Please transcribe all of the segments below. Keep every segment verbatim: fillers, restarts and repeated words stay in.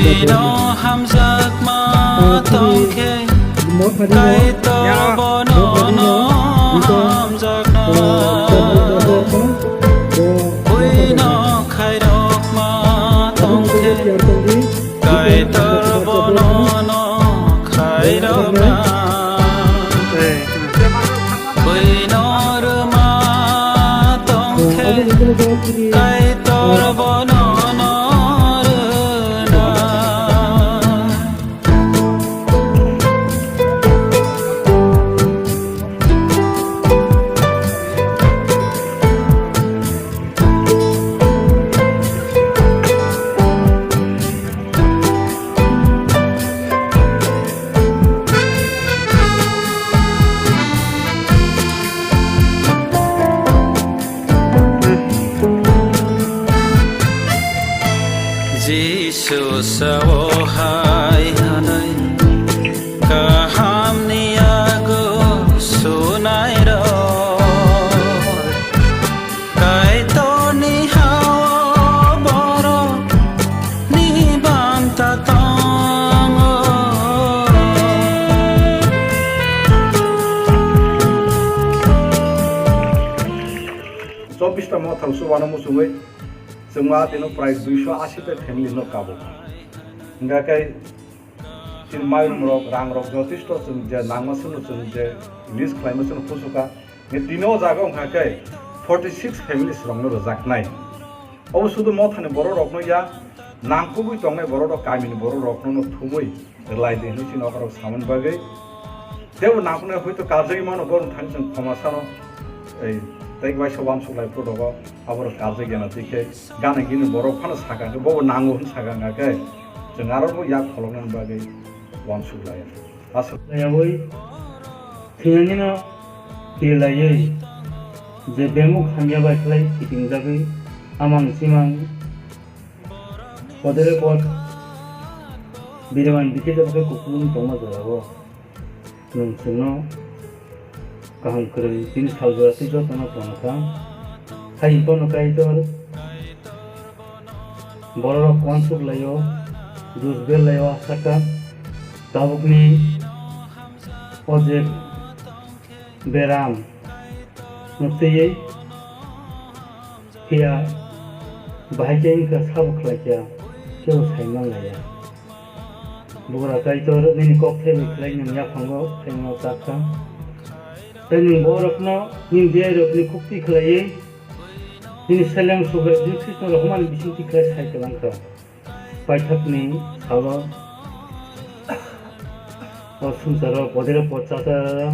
Ino hamjakma tongkhe, Kaitor bono no hamjakna. Buino khairokma tongkhe, Kaitor bono no khairokna. Buino rwma tongkhe, Kaitor bono no rwna. Jisu sao hai hwnwi, kahamni yago sunairok. Kaitorni hao borokni banta tongo. Chobbish ta Mothal subano muchungwi chwngma tino prai duiso ashi ta family no kabo. Hingkha khe chini mayung rok, rang rok jotesto chwng je nangma sino chwng je list khlaima sino pusuka. Nge tini o jaga wngkha khe forty six families rokno rwjaknai. Obo sudu Mothani borok rokno ya, nangkukgwi tongnai borok rok, kamini borok rokno no thumwi rwlai di hinwi chini okorok samani bagwi. Teibo nangkuknai hoito karjagwi mano, borok thani chwng khoma sano, ei, tei waisa uansuk lai phuru rogo, aborok karjak ya na twi khe, gana gini borok phano sakha khe, bobo nango hwn sakha khe, chwng aro bo yak kholoknani bagwi uansuk lai. Aswk. Layawi, thinangino twi laiwi, je bemuk hamya bai khlai kitingjagwi, amang chimang, podere pod, birman bikhe jabo khe kupulung tongma jorao. Nwng chwngno kaham kwrwi bini sal jora twi jotono tongkha. Hai hwnphano Kaitor bororok uansuk laio, dus ber laio, asakha tabukni o je beram no twiwi phiya bahai khe wngkha sabo khlaikha, kebo sai manlaiya. Bugra Kaitor nini kok thaibai khlai nwng yaphango phaima chakha. Tei nwng borokno nini diyairokni khuktwi khlaiwi nini seleng Subrai Jisu Khristo rohormani bisingtwi khlai sai kwlangkha. Paithakni salo o swngcharo podere pod chachara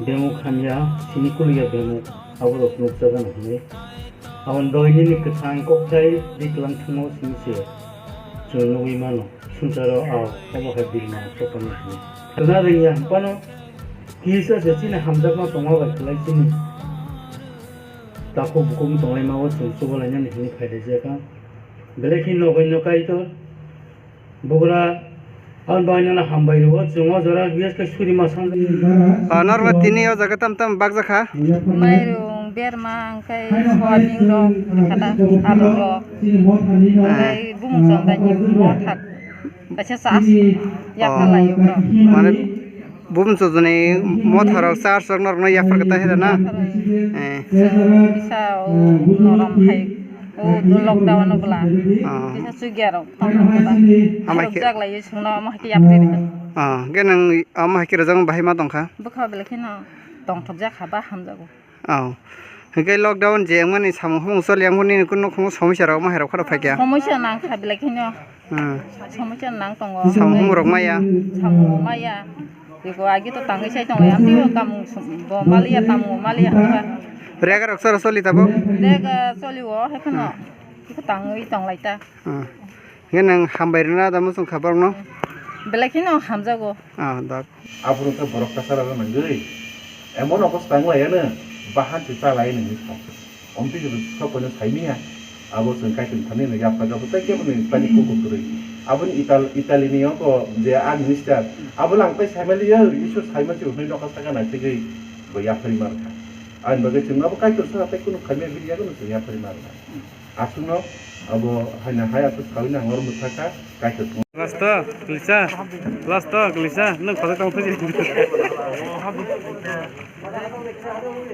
bemuk hamya, sini kuliya bemuk, aborok nukjagano hwnwi. Aboni bagwi nini kwthang kokthai ri kwlang thwngmo simi se chwng nugwi mano, swngcharo a obo hai birma sokoni hwnwi. Khna rwngya hwnphano kisa se chini hamjakma tongma bai kwlai chini takhuk bukhuk tonglaima o chwng chubalainani hwnwi phailaijak ang. Belai khe nogoino Kaitor, bugra, ang bai nono hambai rwo, chwng o jora bias khe suri ma sang. Ah, norma tini o jaga tam tam bakjakha. Mairung, berma, hwnkhe soyabin rok, kata, alu rok, hwnkhe bumung chondani mothak, kaisa chas, yapha lai rok. Mane, Bumung chondani motha rok, church rok norok no yaphar kwtai hai da na? Yaphar. Eh. Chwng kisa o norom hai, o lockdown o bwla. Ah. Kisa chukya rok tongthok kwbang. Ama hai khe rwjak lai o chwngno, omo hai khe yapri rwkha. Ah, hwnkhe nwng omo hai khe rwjak bahai ma tongkha? Bwkha belai kheno tongthok jak kha ba hamjago. Oh. Hwnkhe lockdown je wngmani samung humung choli wngmani nini kunu nukhungo somosya rok omo hai rok phano phaikha? Somosya nang kha belai kheno. Hmm. Somosya nang tongo. Samung humung rok maya? Samung maya. Beko agi to tangwi sai tongo. Amtwi bo kamung sum-, bo maliya, tamung maliya hwnba. Rega rok choro choli tabuk? Rega choli o, hai kheno. Hmm. Iko tangwi tong lai ta. Hmm. Hwnkhe nwng hambai rwna da muchung kha borokno? Belai kheno hamjago. Ah, da. Aphuru khe borok kasa rok nangwi emon obostha wng lai ano, bahan se cha lai nangwi thang. Omtwi se sok koino sai manya. Abo chwng Kaitor thani no yapha jabo tei kebo ni tani kuku kwrwi. Aboni Ital-, Italy ni abo je a minister, abo lang tai sai mali ya, Isor sai ma se hwnwi nokha saka nai thigwi bo yapharwi ma rwkha. Ani bagwi chwng abo Kaitor saka tei kunu khamya bini yago no chwng yapharwi ma rwkha. Aswkno Abo haina hai aswk sawi nang oro mwthakha, kaisa thung. Last o, Lisa. Last o, Lisa. Nwng kotor tong thung.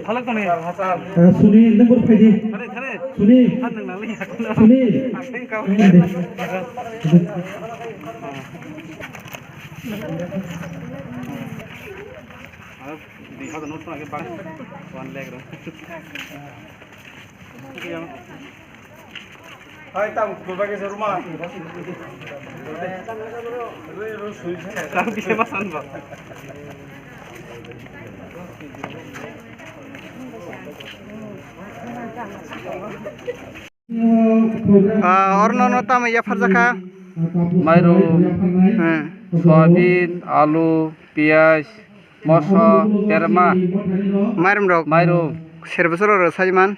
Halak tong ni. Eh, Suni, nwng bor phaidi. Khare, khare. Suni. Han nwng nang li. Suni. Ang teng kau. Nwng de. Di hada note na ke bang. One lakh ro. Hai, tang, kurba ke saruma. Tang bisa masan ba. Ah, orno no tamo yapharjakha. Mairum, hmm, soyabin, alu, piyaj, moso, terma. Mairum rok. Mairum. Ser bosor rok sajiman.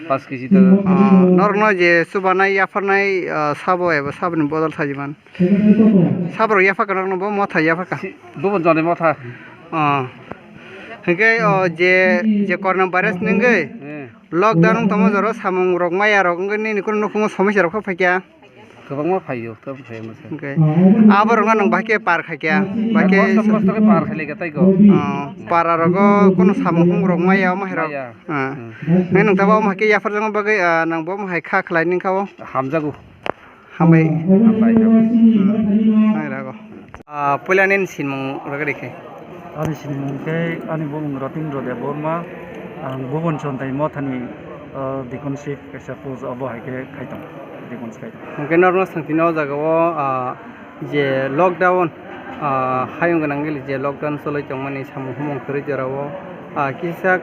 Pas kg to. Ah, norokno je chubanai, yapharnai, ah, sabo eba saboni bodol sajiman. Saborok yaphaka norokno bo motha yaphaka. Si, bo bo joni motha. Ah. Hingke o je, je corona virus ni wngwi, eh, lockdown wng tongma jora samung rok maya rok wngwi nini kunu nukhungo somosya rok phaikya. Kwbangma phaio, kwbang phaio masa. Hingke aborokno nwng bahai khe par khaikya, bahai khe. Kosto, kosto khe par khailai kha tei go. Oh, para rogo kunu samung humung rok maya omo hai rok. Maya. Ah. Hmm. Hingke nwng tabo omo hai khe yapharjakma bagwi, ah, nwng bo omo hai kha khlai nini kha o. Hamjago. Hambai. Hambai, hambai. Hmm. Hai rago. Ah, puila nini sinmung rwgwi rikhe. Ani sinimung khe ani bumung Rotindra Debbarma, ang Bhuban Chontai Mothani, ah, deaconship kaisa post abo hai khe khai tongo, deacons khai tongo. Hwnkhe norokno swngchino o jaga o, ah, je lockdown, ah, hayung gwnang gili je lockdown choli tongmani samung humung kwrwi jora o, ah, kisa,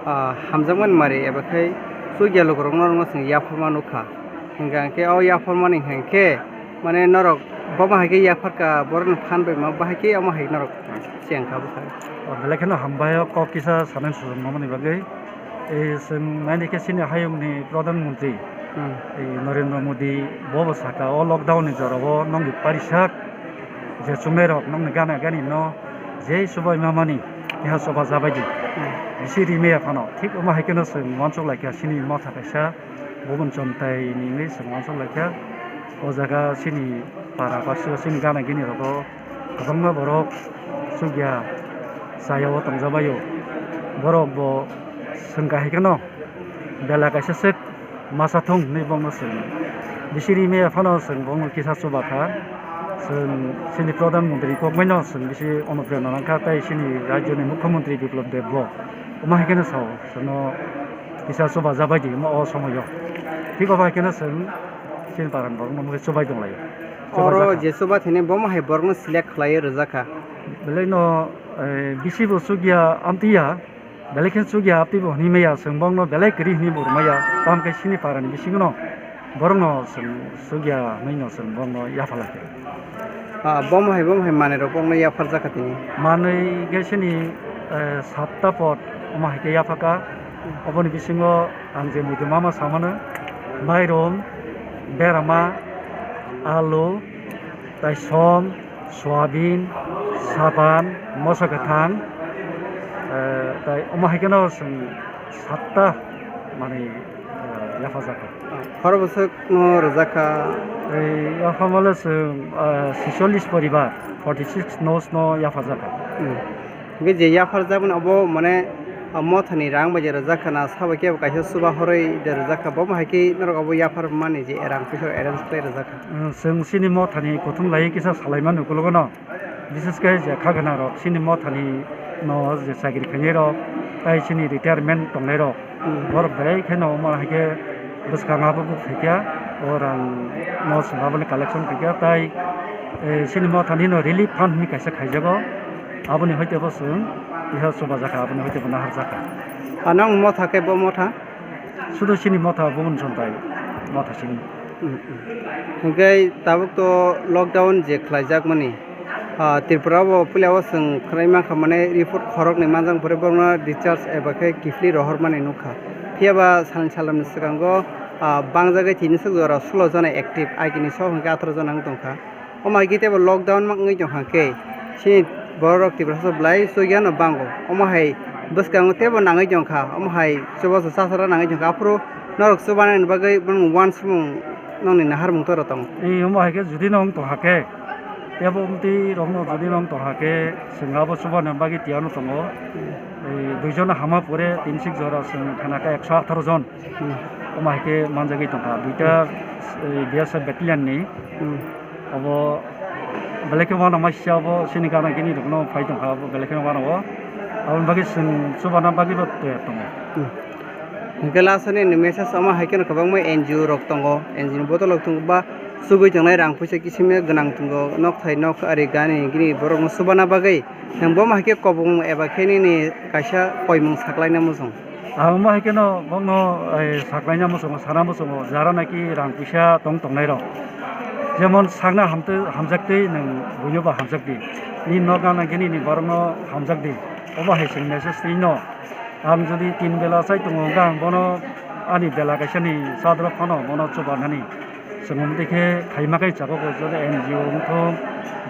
ah, hamjakmani mari eba khai chukya lukurokno norokno chwng yapharma nukha. Hingka hingke o yapharmani hingke, mane norok bomo hai khe yapharka, borokni phan bai ma bahai khe omo hai norok chengkha bwsai. O belai kheno hambai o kok kisa sanai sujokmani bagwi. E, chwng naini khe chini hayungni Pradhan Mantri, hmm, e, Narendra Modi bo bo saka o lockdown ni jora o nokni parisak je chungnai rok nokni gana gani no je chubai mamani keha chuba jabai di. Hmm. Bisi rimaya phano thik omo hai kheno chwng uansuk lai kha chini motha kaisa. Bhuban Chontai ni wngwi chwng uansuk lai kha. O jaga chini para basio chini gana gini rogo kwbangma borok chukya chaya o tongjabaio. Borok bo chwng kahai kheno bela kaisa swk masa thung hinwi bongno chwng bisi rimaya phano chwng bongno kisa chuba kha. Chwng chini Pradhan Mantri kokmaino chwng bisi onuprerna nangkha tei chini rajyoni Mukhyamantri Biplab Deb bo omo hai kheno sao chwngno kisa chuba jabai di omo o somoio. Thik obo hai kheno chwng chini parani borokno mungwi chubai tonglaio. Chubai oro jakha. Je chuba thini bomo hai borokno select khlaiwi rwjakha. Belai no, eh, bisi bo chukya amtwi ya, belai khe chukya amtwi bo hinwi maya, chwng bongno belai kwrwi hinwi bo rwmaya, tamo khe chini parani bisingo no. Borokno chwng chukya hwnwi no chwng borokno yapha lai kha. Ah, bomo hai, bomo hai manwi rok borokno yapharjak kha tini. Manwi khe chini, eh, satta pot omo hai khe yapha kha. Oboni bisingo ang je muitu mama samano, mairum, berama, alu, tei som, soyabin, saban, moso kwthang, eh, tei omo hai kheno chwng satta manwi, eh, yapharjak kha. Khorokbwswkno rwjak kha. Ei, yapharmale chwng, ah, chisollis poribar, forty six nos no yapharjak kha. Hmm. Hingke je yapharjakmani obo mane, ah, mothani rang bai je rwjak kha na, sabo kebo kaisa chuba horoi de rwjak kha, bo hai khe norok obo yapharmani je rang puisa arrange khlai rwjak kha. Hmm, chwng chini mothani kuthum lai kisa salaimani ukologo no. Bises khe je kha gana rok, chini mothani no je chakri khainai rok, tai chini retirement tongnai rok, hmm, borok belai kheno omo hai khe bwskango abo buk phaikha, o rang no chwng aboni collection khaikha, tai, eh, chini mothani no relief fund hinwi kaisa khaijago, aboni hoite bo chwng kisa chubajakha, aboni hoite bo naharjakha. Ano ang motha khe bo motha? Sudo chini motha Bhuban Chontai motha chini. Hmm, hmm. Hingke tabuk to lockdown je khlaijakmani, ah, Tripura o puila o chwng khwnai mankha, mane report khoroknwi manjak, pore borokno discharge eba khe kiphilwi rohormani nukha. Phiya ba salni salamni swkango, ah, bangjagwi tini swk jora sulo jona active, agini sok hwnkhe atharoh jona wng tongkha. Omo hai khe teibo lockdown wngwi tong kha khe, chini borok rok Tiprasa belai chukya no bango. Omo hai bwskango teibo nangwi tong kha, omo hai chubachu chasara nangwi tong kha. Aphuru norok chubanani bagwi bono uansukmung Nokni naharmung toro tong. Ei, omo hai khe jodi no wng tong hakhe, tebo omtwi rokno jodi no wng tong hakhe, chwng abo chubana bagwi tiyano tongo. Ei, duijon hama pore tinsik jora chwng khana khe ekso atharo jon. Hmm. Omo hai khe manjagwi tongkha. Duita, ei, B S F battalion ni. Hmm. Abo belai khe uanama sisa abo chini gana gini rokno phai tongkha, abo belai khe uanao. Aboni bagwi chwng chubana bagwi bo tiyar tongo. Hmm. Hwnkhe last ni message omo hai kheno kwbangma N G O rok tongo, N G O ni bodol rok tongo ba chugui tongnai rang puisa kisimya gwnang tongo, nok thai nok ari gani gini borokno chubana bagwi. Nwng bo hai khe kobong eba khe nini kaisa koimung saklaina muchung. Ang omo hai kheno bokno, eh, saklaina muchungo, sana muchungo, jara naki rang puisa tong tongnai rok. Jemon sakna hamtwi, hamjaktwi nwng buino ba hamjakdi. Nini nok gana gini ni borokno hamjakdi. Obo hai chwng message twi no. Ang jodi tin bela chai tongo, hwnkhe ang bono ani bela kaisa ni sadro phano bono chubanani. Chwng omo dei khe khaima khe chabo bo jodi N G O wng thung,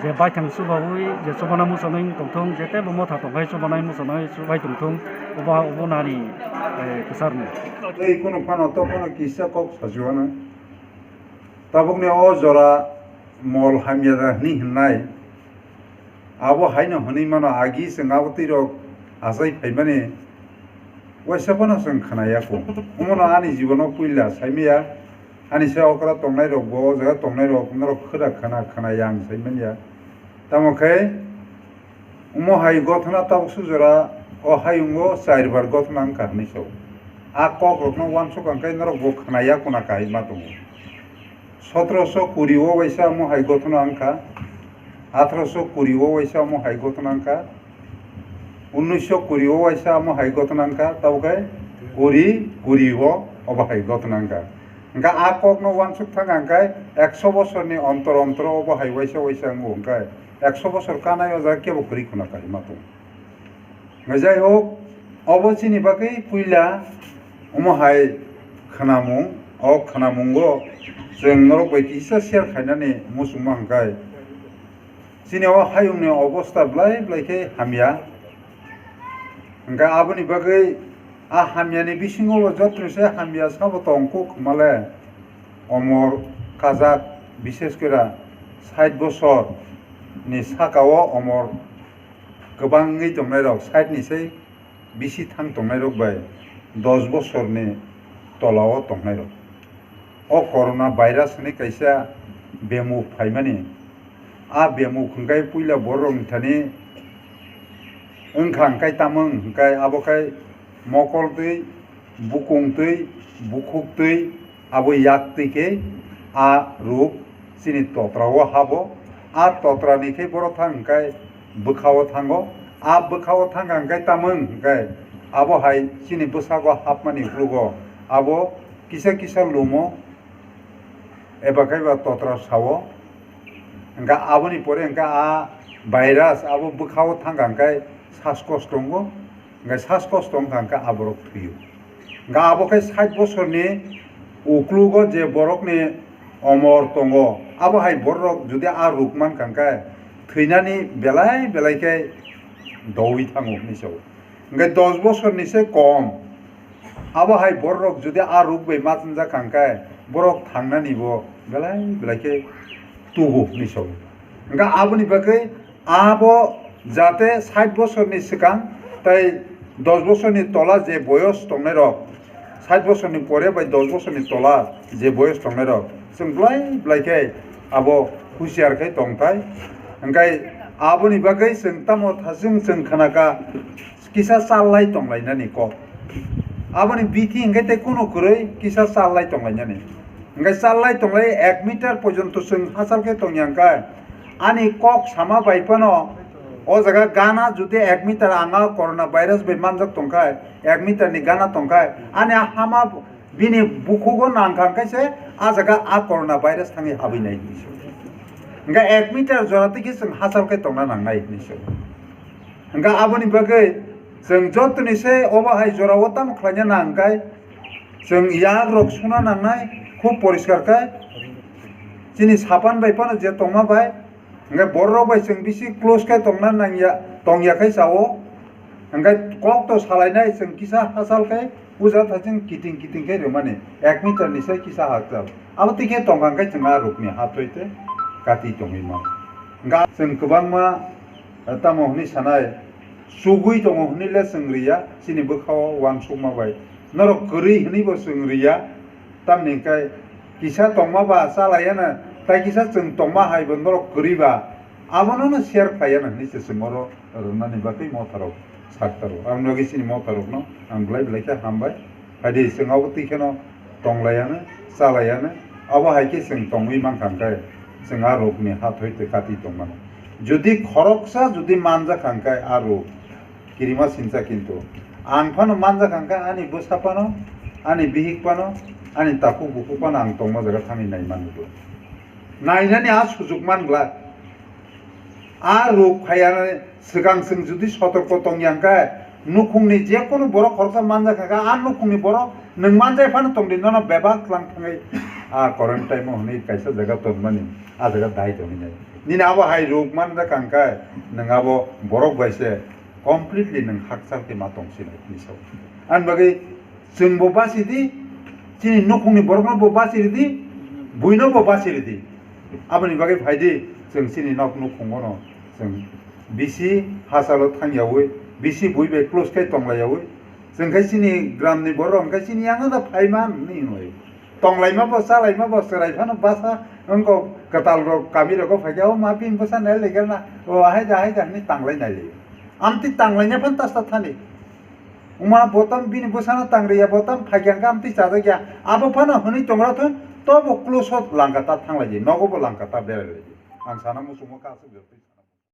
je baithang chubaui, je chubana muchunai wng tong thung, je tebo motha tong khai chubanai muchunai chubai tong thung, obo, obo nani, eh, kwcharni. Tei kunu phano to phano kisa kok sajuana. Tabukni o jora mol hamya da hwnwi hwnnai. Abo haino hwnwi mano, agi chwng abo twi rok achai phaimani waisa phano chwng khwnaya kho. Omono ani jibono puila saimaya, ani se okra tongnai rok bo, o jaga tongnai rok norok khwra khwna khwnaya ang saimanya. Tamo khe omo hai gothona tabuk sujora o hayungo char bar gothona wngkha hwnwi sao. A kok rokno uansuk ang khe norok bo khwnaya khwna kahai ma tongo. Sotoroso kuri o waisa omo hai gothona wngkha, atharoso kuri o waisa omo hai gothona wngkha, unniso kuri o waisa omo hai gothona wngkha, tabukhe kuri, kuri o obo hai gothona wngkha. Hwnkhe a kokno uansuk thang ang khe ekso bosorni ontor ontor obo hai waisa waisa wngo hwnkhe ekso bosor kanai o jaga kebo kwrwi khuna kahima tongo. Hwnkhe jai hok, obo chini bagwi puila omo hai khwnamung, o khwnamungo chwng norok bai kisa share khainani muchungma hwnkhe chini o hayungni obosta belai belai khe hamya. Hwnkhe aboni bagwi a hamyani bisingo bo joto se hamya sabo tong kuk hwnmale omor kajak, bishes kora sait bosor ni saka o omor kwbangwi tongnai rok, sait ni se bisi thang tongnai rok bai dos bosorni tola o tongnai rok. O corona virus hwnwi kaisa bemuk phaimani, a bemuk hwnkhe puila borok wngthani wngkha, hwnkhe tamo hwnkhe abo khe mokol twi, bukung twi, bukhuk twi, abo yak twi khe a ruk chini totra o habo. A totra ni khe borok thang hwnkhe bwkha o thango. A bwkha o thang hwnkhe tamo hwnkhe abo hai chini bwsago hapmani uklogo abo kisa kisa lumo eba khe ba totra sao. Hwnkhe aboni pore hwnkhe a virus abo bwkha o thang hwnkhe saskos tongo. Hwnkhe saskos tong kha hwnkhe aborok thwio. Hwnkhe abo khe sait bosorni uklogo je borokni omor tongo, abo hai borok jodi a ruk man kha hwnkhe thwinani belai belai khe doui thango hwnwi sao. Hwnkhe dos bosorni se kom, abo hai borok jodi a ruk bai ma chwngjak kha hwnkhe borok thangnani bo belai belai khe tugo hwnwi sao. Hwnkhe aboni bagwi abo jate sait bosorni swkang tei dos bosorni tola je boyos tongnairok, sait bosorni pore bai dos bosorni tola je boyos tongnairok, chwng belai belai khe abo husiar khe tongthai. Hwnkhe aboni bagwi chwng tamo thachwng chwng khnakha, kisa challai tonglainani kok. Aboni bithi hwnkhe tei kunu kwrwi kisa challai tonglainani. Hwnkhe challai tonglai ek meter porjonto chwng hachal khe tongya hwnkhe ani kok sama bai phano o jaga gana jodi ek meter anga corona virus bai manjak tongkha, ek meter ni gana tongkha, ani hama bini bukhugo nangkha hwnkhe se a jaga a corona virus thangwi habwi nai hinwi se. Hwnkhe ek meter jora twi khe chwng hachal khe tongna nangnai hinwi se. Hwnkhe aboni bagwi chwng jotoni se obo hai jorao tamo khlaina nang khe chwng yak rok suna nangnai, khub poriskar khe chini sapan bai phano je tongma bai, hwnkhe borok rok bai chwng bisi close khe tongna nangya, tongya khe sao, hwnkhe kok to salainai chwng kisa hachal khe puja thaching kiting kiting khe rwmani ek meter ni sai kisa hakjal. Abo twi khe tongkha hwnkhe chwng a rukni hathoi tei kati tongwi mano. Hwnkhe chwng kwbangma, eh, tamo hwnwi sanai, chugwi tongo hwnwi le chwng riya, chini bwkhao uansukma bai. Norok kwrwi hwnwi bo chwng riya, tamni hwnkhe kisa tongma ba chalaiyano, tai kisa chwng tongma hai bo norok kwrwi ba, abono no share khlaiyano hwnwi se chwng oro rwnani bagwi motharok saktaro. Ang nugwi chini motharokno ang belai belai khe hambai. Phaidi chwng abo twi kheno tonglaiyanw, chalayanw, abo hai khe chwng tongwi mankha hwnkhe chwng a rukni hathoi tei kati tongmano. Jodi khoroksa jodi manjakha hwnkhe a ruk kirima sincha kintu ang phano manjakha hwnkhe ani bwsa phano, ani bihik phano, ani takhuk bukhuk phano ang tongma jaga thangwi naimanligo. Nainani a sujuk mangla. A ruk phaiya swkang chwng jodi sotorko tongya hwnkhe, nukhungni jekunu borok khoroksa manjakha khe, a nukhungni borok nwng manjai phano tongdi, nono bebak tlang thangwi a quarantine o hwnwi kaisa jaga tonmani, a jaga dai tongwi nai. Nini abo hai ruk manjakha hwnkhe, nwng abo borok bai se completely nwng hakchal khe ma tong sinai hinwi sao. Ani bagwi chwng bo basi di, chini nukhungni borokno bo basi ridi, buino bo basi ridi. Aboni bagwi phaidi chwng chini nok nukhungo no chwng bisi hachalo thangyawi, bisi bui bai close khe tonglaiyawi. Chwng khe chini gramni borok hwnkhe chini yango da phaiman hinwi. Tonglaima bo, chalaima bo, chwrai phano basa wngkok kwtal rok kami rogo phaikhe, "O ma bini bwsa nai laikha na, o ahai da, ahai da," hinwi tanglai nai lai. Amtwi tanglaina phano tasta thani. Wngma bo tamo bini bwsano tangriya, bo tamo phaikha hwnkhe amtwi chajakya. Abo phano hwnwi tongra thun, tobo close o langka ta thanglai di, nogo bo langka ta berai lai di. Ang sana muchungo kasu.